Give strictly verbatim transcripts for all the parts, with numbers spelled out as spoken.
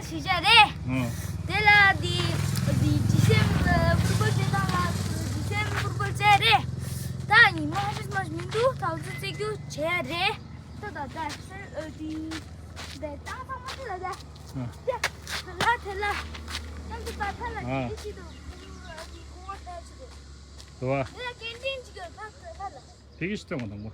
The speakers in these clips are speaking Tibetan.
ཞིག་བྱས་རེད། ཨང་། དེ་ལ་དེ་དེ་ཇི་སེམ་ཕུར་བུ་ཅེ་དང་ལ་ཇི་སེམ་ཕུར་བུ་ཅེ་རེད། ད་ཉི་མ་ཧ་ཤིས་མ་མི་འདུག་ཐག་ཚུད་རྩེ་རྒྱུ་བྱས་རེད། ད་ད་ད་སེ་དེ་དེ་ཏང་ཚང་མ་དེ་ལ་ད་ཨ་དེ་ལ་དེ་ལ་ནམ་དུ་པ་ཐ་ལ་ཨ་དེ་ཅི་དང་དེ་ཁོ་བ་ད་ཅི་དང་དུ་བ་དེ་ལ་ཀེན་ཊིན་ཅིག་ཡོད་ད་དེ་ལ་ཕ་གི་ཤི་སྟོན་གོ་དང་པོ།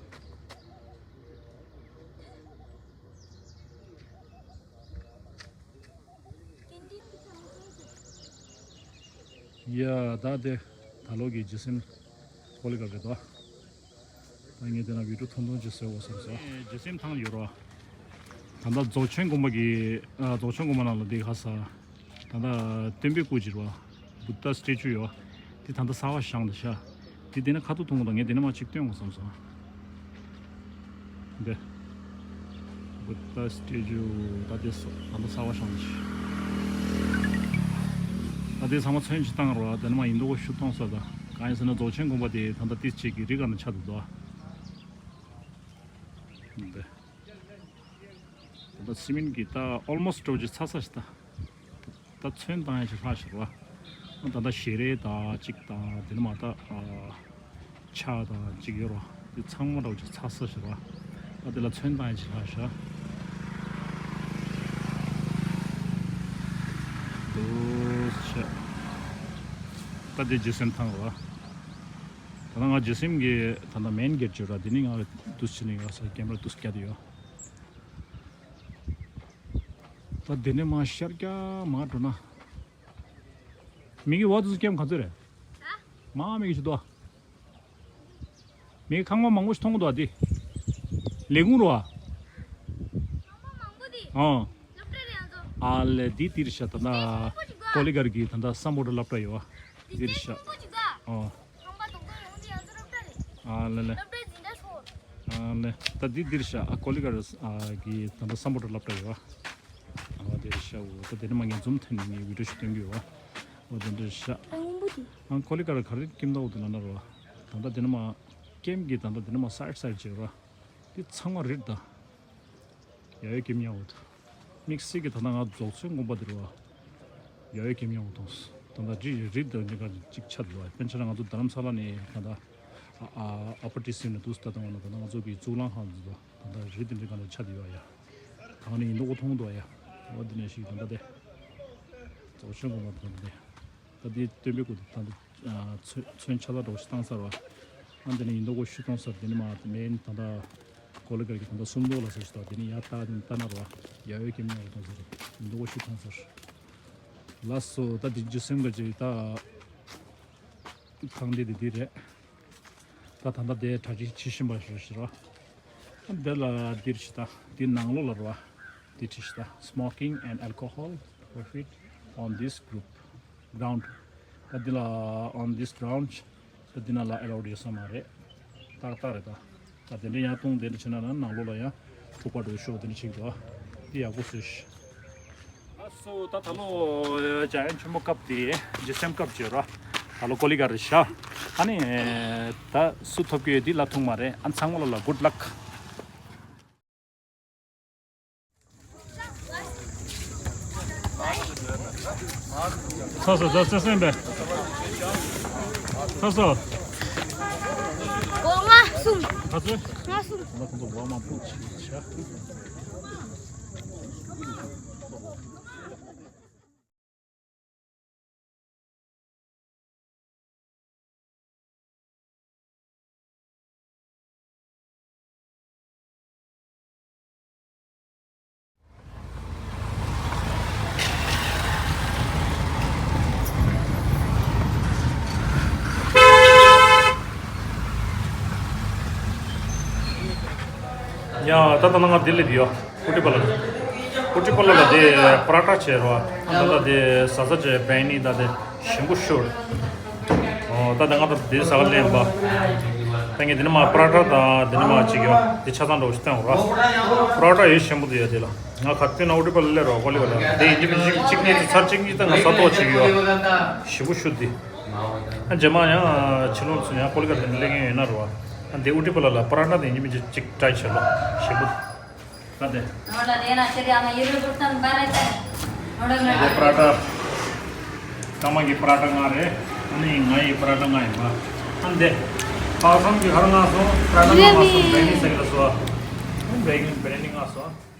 ཡ་ད་དེ་ད་ལོ་གི་ཇི་སེམ་ཀོ་ལི་ག་རེད་དོ། ད་ངས་དེ་ན་བི་ཌིའོ་ཐུང་ཐུང་ཅིག་བཟོས་འོ་བསམ་སོང་། ཇི་སེམ་ཐང་ཡོད་རོ། ད་ལྟ་རྫོགས་ཆེན་དགོན་པ་གི་ཨ་རྫོགས་ཆེན་དགོན་པ་ནང་ལ་འདི་ག་ས། ད་ལྟ་སྟོན་པའི་སྐུ་གྱུར་བ། བུདྡྷ་སི་ཊེ་ཅུ་ཡོད། དེ་ད་ལྟ་གསར་བ་བཞེངས་འདུག་ཤག་དེ་དེ་ན་ཁ་ཐུག་མཐོང་གི་འདུག་ངས་དེ་ན་མ་གཅིག་སྟོན་དགོས་བསམ་སོང་། འདི། བུདྡྷ་སི་ཊེ་ཅུ་ད་དེ་ས་ད་ལྟ་གསར་བ་བཞེངས་འདུག་ད་དེ་ཚང་མ་ཚོན་གྱིས་བཏང་རོགས། དེ་ན་མ་ཡིན་མདོག་ཤུ་གཏོང་ས་ད་གང་ཡིན་ཟེར་ན་རྫོགས་ཆེན་དགོན་པ་དེ་ད་ལྟ་དེ་གཅིག་གི་རི་སྒང་ན་ཆགས་འདུག་དོ། འདི། ད་ལྟ་སི་མིན་གྱི་ད་ཨོལ་མོ་སི་ཊི་འདྲ་བོ་ཅིག་ཚར་ས་ཞིག་ད། ད་ཚོན་བཏང་ཡ་ཅིག་ལྷག་ཤག་ར། ད་ལྟ་ཞལ་རས་དང་གཅིག་དང་དེ་ནས་མ་ད་ཨ་ཕྱག་དང་གཅིག་ཡོད་ར། དེ་ཚང་མ་འདྲ་བོ་ཅིག་ཚར་ས་ཞིག་ར། ད་དེ་ལ་ཚོན་བཏང་ཡ་ཅིག་ལྷག་ཤག་འདུག་ཤག་ད་དེ་ཇི་སེམ་ཐང་ར། ད་ལྟ་ང་ཇི་སེམ་གྱི་ད་ལྟ་མེན་གེ་ཊི་ཅིག་ཡོད་ར། དེ་ནས་ང་འདུག་ཕྱི་ནས་ང་ས་ཀེམ་ར་འདུག་རྒྱག་དེ་ཡོད། ད་དེ་ནས་མ་ཤར་རྒྱག་མ་འགྲོ་ན། མི་གི་བ་དུ་སྐྱེམ་ག་ཚོད་རེད། མ་མི་གི་ཞིག་ཏོ། མི་གི་ཁང་པ་མང་པོ་ཞིག་མཐོང་གི་འདུག་ཨ་དེ། ལས་ཁུངས་རུ་བ། ཁང་པ་མང་པོ་དེ། ཨང་། སློབ་གྲྭ་རེད་ཨ་ཚོ། ཨ་ལེ་དེ་དེ་རེད་ཤག་ད་ལྟ་ཀོ་ལི་གྷལ་གི་ད་ལྟ་སམ་བྷོ་ཊ་སློབ་གྲྭ་ཡོད་བ། དེ་རེད་ཤག་ཨང་། ཁང་པ་དུང་དུང་ཡོང་དེ་ཨ་ཚོ་སློབ་གྲྭ་རེད། ཨ་ལེ་ལེ། སློབ་གྲྭའི་འཛིན་གྲྭ་ཚོ། ཨ་ལེ། ད་འདི་འདིར་ཤག་ཨ་ཀོ་ལི་གྷལ་གི་ད་ལྟ་སམ་བྷོ་ཊ་སློབ་གྲྭ་ཡོད་བ། ཨ་འདིར་ཤག་འོ་ད་དེ་ནས་མ་ངས་ཛུམ་ཐོན་ནས་ངས་བི་ཌིའོ་ཞིག་སྟོན་གི་ཡོད་བ། འོ་དེ་འདིར་ཤག་ཨ་སྔོན་པོ་དེ། ཨ་ཀོ་ལི་གྷལ་ག་རེ་ཀིམ་ད་འོ་དེ་ལ་ན་ར་བ། ད་ལྟ་དེ་ནས་མ་ཀེམ་གི་ད་ལྟ་དེ་ནས་མ་སའིཌ་སའིཌ་བྱས་ར། དེ་ཚང་མ་རེད་ད། ཡ་ཡོ་ཀེམ་ཡ་འོ་ད། དམིགས་བསལ་གྱི་ད་ལྟ་ང་རྫོགས་ཆེན་དགོན་པ་དེ་རུ་བ། ཡ་ཡོ་ཀེམ་ཡ་འོ་ཐོངས། ད་ལྟ་རི་རི་དང་འདི་ག་གཅིག་ཆ་དུ་བ། དཔེར་ན་ང་ཚོ་རྡ་རམ་ས་ལ་ནས་ད་ལྟ་ཨ་ཨ་ཨ་པར་ཊི་སི་ནས་འདུག་ད་ལྟ་ང་ལ་ད་ལྟ་ང་ཚོ་གི་གཙུག་ལག་ཁང་འདི་ཚོ་ད་ལྟ་རི་དེ་འདྲ་ག་ནས་ཆ་དུ་བ་ཡ། གང་ནས་ཡིན་མདོག་མཐོང་འདུག་ཡ། འོ་འདི་ནས་ཞིག་ད་ལྟ་དེ། རྫོགས་ཆེན་དགོན་པ་ད་ལྟ་དེ། ད་འདི་སྟོན་པའི་སྐུ་དེ་ད་འདི་ཚོན་ཚོན་ཆ་ལ་འགྲོ་ཞིག་བཏང་ས་ར། ཨ་འདི་ནས་ཡིན་མདོག་ཤུ་གཏོང་ས་ར། འདི་ནས་མ་མེན་ད་ལྟ་ཀོ་ལི་གྷལ་གི་ད་ལྟ་སུམ་མདོ་ལ་ཟེར་ཞིག་ད་འདི་ནས་ཡར་ལྟ་ལྟ་ན་ར་ཡ་ཡོ་ཀེམ་ཡ་འོ་གཏོང་ས་ར། ཡིན་མདོག་ཤུ་གཏོང་ས་ར། ལགས་སོ། ད་འདི་ཇི་སེམ་ག་ཅིག་ད་ཐང་འདི་འདི་འདི་རེད། ད་ད་ལྟ་དེ་གྲ་སྒྲིག་བྱེད་བཞིན་པ་ཞིག་རེད་བ། དེ་ལ་འདིར་ཞིག་ད་འདི་ནང་ལོགས་ལ་རེད་བ། འདི་བྲིས་ཤིག་ད། Smoking and alcohol prohibit on this group ground. ད་འདི་ལ་on this ground ད་འདི་ན་ལ་ཨེ་ལའོ་ཌི་ཡོད་ས་མ་རེད། ཏག་ཏག་རེད་ད། ད་དེ་འདྲ་ཡང་གཏོང་དེ་འདྲ་བྱས་ན་ན་ནང་ལོགས་ལ་ཡང་ཐུག་པ་འགྲོ་ཤོག་དེ་འདྲ་བྱེད་དགོས། འདི་ཡག་པོ་བཟོས་ཤིག་ལགས་སོ། ད་ད་ལོ་འཇམ་དབྱངས་ཆེན་མོ་སྐབས་དེ་ཇི་སེམ་སྐབས་བརྗོད་ར། ད་ལོ་ཀོ་ལི་གྷལ་རེད་ཤག་ཨ་ནི་ད་སུ་ཐོབ་ཀྱི་ཡོད་འདི་ལ་ཐུག་མ་རེད། ཨ་ཚང་མ་ལ་ལ་good luck. ཚ་ཚ་ཚ་ཚ་སེམས་པས། ཚ་ཚ། འོ་ལྔ་གསུམ། ག་ཚོད། ལྔ་གསུམ། ང་ཁོང་ཚོ་ཝརམ་ཨབ་པོ་ཆེ་ཆ། ཡ། ད་ལྟ་ང་ལྡི་ལི་དུ་ཡོད། ཨུ་ཊི་པ་ལ། ཨུ་ཊི་པ་ལ་ལ་དེ་པ་ར་ཊ་བྱས་རོ། ད་ལྟ་དེ་ཟ་ས་བྱས་བན་ནི་ད་དེ་ཞིམ་པོ་ཤོར། ཨོ་ད་དེ་ང་ད་དེ་ཟ་ག་ལེན་པ། ད་ངས་དེ་ནས་མ་པ་ར་ཊ་དང་དེ་ནས་མ་ཅིག་ཡོད། དེ་ཆ་ཚང་འདྲ་བོ་ཞིག་བཏང་རོ། པ་ར་ཊ་ཡོད་ཞིམ་པོ་དུ་ཡོད་དེ་ལ། ང་ག་དུས་ན་ཨུ་ཊི་པ་ལ་སླེབས་རོ་ཀོ་ལི་གྷལ་ལ། དེ་ཡིན་གཅིག་མིན་གཅིག་གཅིག་གཉིས་དེ་ཚར་གཅིག་གཉིས་ད་ང་ཟ་ཏོག་ཅིག་ཡོད། ཞིམ་པོ་ཤོར་དེ། ཨ་རྗེས་མ་ཡང་ཕྱི་ལོགས་ཚུར་ཡང་ཀོ་ལི་གྷལ་དེ་ནས་སླེབས་མཁན་ཡོད་ན་རོ། ཨ་འདི་ཨུ་ཊི་པ་ལ་ལ་པ་ར་ཊ་དེ་ཡིན་གཅིག་མིན་གཅིག་གཅིག་ཊ་རའི་བྱེད་ལོ། ཞིམ་པོ། ད་དེ། ང་ལ་དེ་ན་ཁྱེད་ཡང་ཡུ་རོབ་ཏུ་ཐོན་པ་རེད་དེ། འདི་པ་ར་ཊ། སྐར་མ་གི་པ་ར་ཊ་ལྔ་རེད། ཨ་ནི་ང་ཡི་པ་ར་ཊ་ལྔ་ཡིན་པ། ཨ་འདི། ལྷག་བསམ་གྱི་ཧར་ལྔ་སོང་། པ་ར་ཊ་ལྔ་མ་སོང་། བེ་ནི་ཟེར་གི་ལ་སོ། བེ་ནི་བེ་ནི་ལྔ་སོང་།